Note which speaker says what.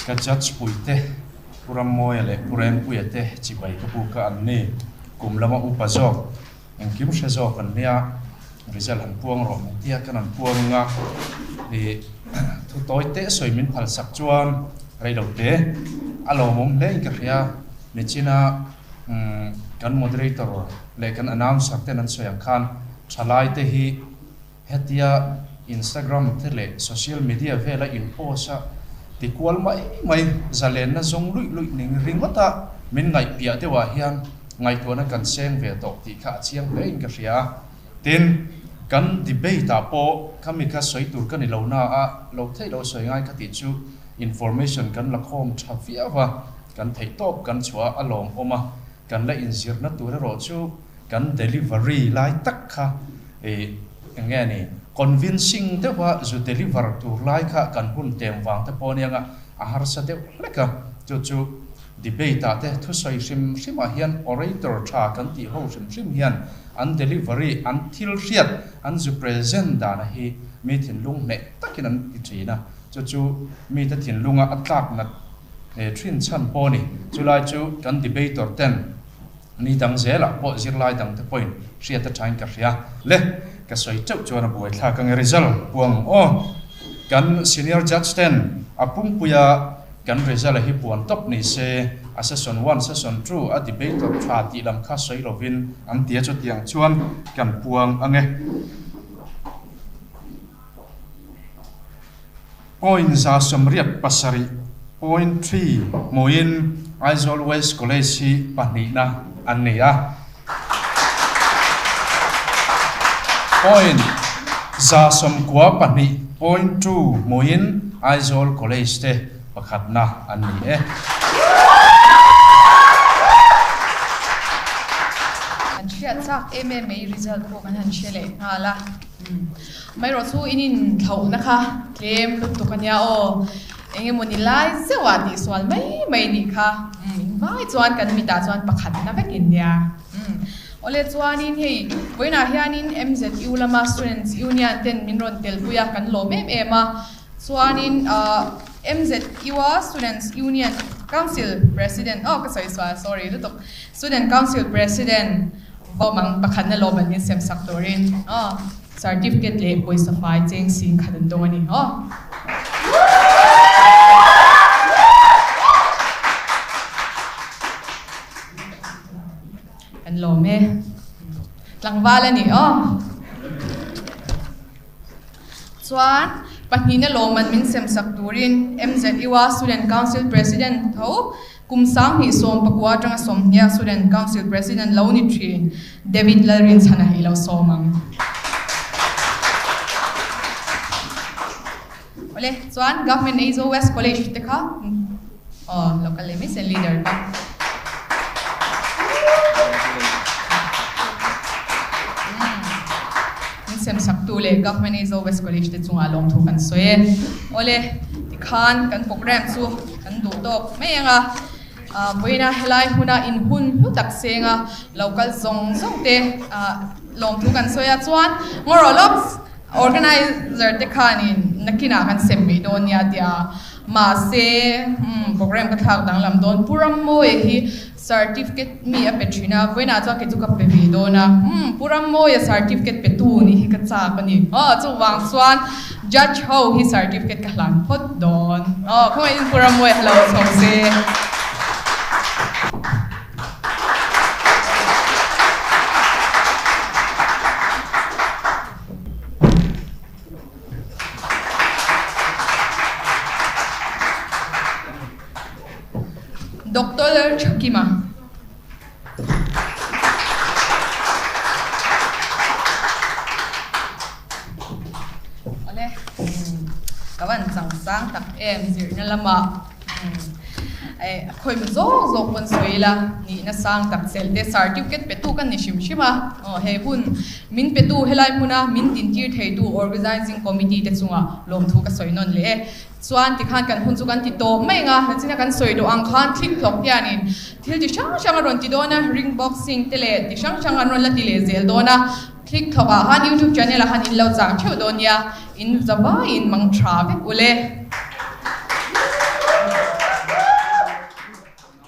Speaker 1: Ka judge puite Pu Rammawia leh Pu Rengpuia te chibai ka buk a an ni. Kum lama upa zawk engkim hre zawk an nia, result han puang rawh min tia kan han puang anga ih thu tawi teh sawi min phal sak chuan rei lo te a lawmawm hle in ka hria. Nichina kan moderator leh kan announcer ten an sawi ang khan thalai te hi Hetia Instagram te leh social media vela in post a ti kual mai mai, zalenna zawng luih luih ning ringawt a min ngaihpiah deuh ah hian ngaihtuahna kan seng ve tawh tih kha a chiang hle in ka hria a. Tin, kan debate ah pawh khami kha sawi tur ka ni lo na a, lo theih lo sawi ngai ka tih chu information kan la khawm tha viau a, kan theih tawp kan chhuah a lawmawm a, kan la inzirna tur erawh chu kan delivery lai tak kha Ih, eng nge ni, convincing deuha zu deliver tur lai kha kan hun tem vang te pawh aniang a, a harsa deuh hlek a. Chu chu debate ah te thusawi hrim hrim ah hian orator tha kan tih ho hrim hrim hian an delivery, an thil hriat, an zu present dana hi mi thinlung hneh takin an ti thin a. Chu chu mite thinlunga a tlak nat thin chhan pawh a ni. Chulai chu kan debater ten Ni dang zelah pawh zirlai dang te pawhin hriat atangin ka hria. Le, ka sawi teuh chuan a buaithlak ange result puang aw. Kan senior judge ten a pumpuia kan result a hi puan tawp ni se, a session one, session two a debater tha tih lam kha sawi lovin an ti a chutiang chuan kan puang ange. Point 187, point 3, hmuin Aizawl West College hi pahnihna an ni a. Point 92, point 2, hmuin Aizawl College te pakhatna an ni e.
Speaker 2: An hriat chak em em mai result pawh kan han hre leh nghal a. Mai rawh chu in inthlauhna kha tlem lutuk a nia aw. Eng emaw ni lai zeuh ah tihsual mai mai nih kha. In vai chuan kan mitah chuan pakhatna vek in nia. Awle chuanin hei vawiinah hianin MZU lama Students Union ten min rawn telpui a kan lawm em em a. Chuanin MZU a Students Union Council President aw ka sawi sual sorry lutuk Student Council President Vawmang pakhatna lawm an insem sak turin aw certificate leh pawisa fai cheng sing khat an dawng a ni aw. Kan lawm e. Tlangval a ni aw. Chuan pahnihna lawm an min sem sak turin MZU a Student Council President tho Kum 2019 atanga 20 Student Council President lo ni thin David Lalrinchhana hi lo sawm ang. Awle, chuan Government Aizawl West College te kha aw lo kal leh mai se leader kha. Min sem sak tu leh Government Aizawl West College te chungah lawmthu kan sawi e. Awle, tikhan kan program chu Kan duh tawk mai ang a, vawiina helai hmuna inhun hlu tak senga lo kal zawng zawng te lawmthu kan sawi a, chuan Ngawrawh Lawks organizer te khanin nakinah kan sem mai dawn nia tia mahse program ka thlak danglam dawn Pu Rammawia hi certificate mi a pe thin a, vawiinah chuan kei chu ka pe ve dawn a, umm Pu Rammawia certificate pe tu nih hi ka chak a ni, aw chuvang chuan judge ho hi certificate ka hlan phawt dawn, aw khawngaihin Pu Rammawia hello chho se. Doctor Thakima. Awle, ka van chang sang tak em zirna lamah khawi zawk zawk pawn sawi ila nihna sang tak chelh te certificate pe tu kan ni hrim hrim a, aw he hun min pe tu helai hmuna min dintir thei tu organising committee te chungah lawmthu ka sawi nawn leh e. Chuan tikhan kan hun chu kan ti tawp mai ang a, nachina kan sawi duh ang khan thlik hlawk hianin thil chi hrang hrang a rawn ti dawn a, ring boxing te leh ti hrang hrang an rawn la ti leh zel dawn a, thlik hlawk ah khan youtube channel ah khan in lo chang theuh dawn nia, in zavaiin mang tha vek ule.